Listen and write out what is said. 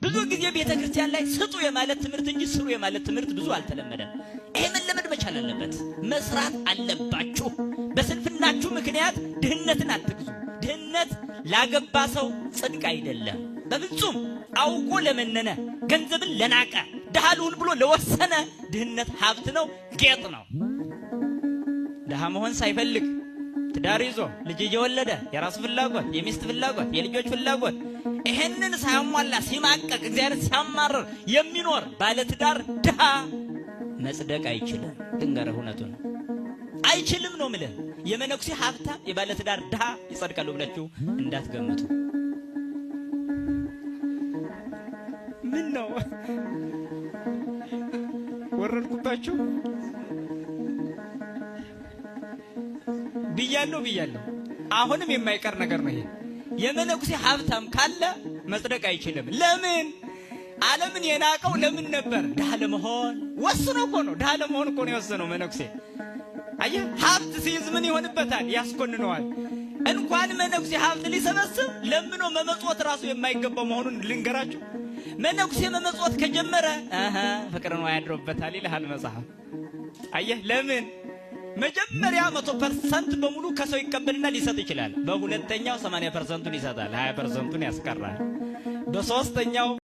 ብዙ ጊዜ ቤተክርስቲያን ላይ ስጡ የማለት ትምህርት እንጂ ስሩ የማለት ትምህርት ብዙ አልተለመደም። ይሄ መለመድ መቻል አለበት። መስራት አለባችሁ። በስንፍናችሁ ምክንያት ድህነትን አትግዙ። ድህነት ላገባ ሰው ጽድቅ አይደለም በፍጹም። አውቆ ለመነነ፣ ገንዘብን ለናቀ፣ ድሃ ልሁን ብሎ ለወሰነ ድህነት ሀብት ነው፣ ጌጥ ነው። ድሃ መሆን ሳይፈልግ ትዳር ይዞ ልጅ እየወለደ የራሱ ፍላጎት፣ የሚስት ፍላጎት፣ የልጆች ፍላጎት ይሄንን ሳያሟላ ሲማቀቅ እግዚአብሔር ሲያማርር የሚኖር ባለትዳር ድሃ መጽደቅ አይችልም። ልንገርህ እውነቱን አይችልም ነው የምልህ። የመነኩሴ ሀብታም የባለትዳር ድሃ ይጸድቃሉ ብላችሁ እንዳትገምቱ። ምን ነው ወረድኩባችሁ? ብያለሁ ብያለሁ። አሁንም የማይቀር ነገር ነው ይሄ። የመነኩሴ ሀብታም ካለ መጽደቅ አይችልም። ለምን? ዓለምን የናቀው ለምን ነበር? ድሃ ለመሆን ወስኖ እኮ ነው። ድሃ ለመሆን እኮ ነው የወሰነው መነኩሴ። አየህ፣ ሀብት ሲይዝ ምን ይሆንበታል? ያስኮንነዋል። እንኳን መነኩሴ ሀብት ሊሰበስብ ለምኖ መመጽወት ራሱ የማይገባው መሆኑን ልንገራችሁ። መነኩሴ መመጽወት ከጀመረ ፍቅር ነው ያድሮበታል ይልሃል መጽሐፍ። አየህ፣ ለምን? መጀመሪያ 100% በሙሉ ከሰው ይቀበልና ሊሰጥ ይችላል። በሁለተኛው 80%ቱን ይሰጣል፣ 20%ቱን ያስቀራል። በሶስተኛው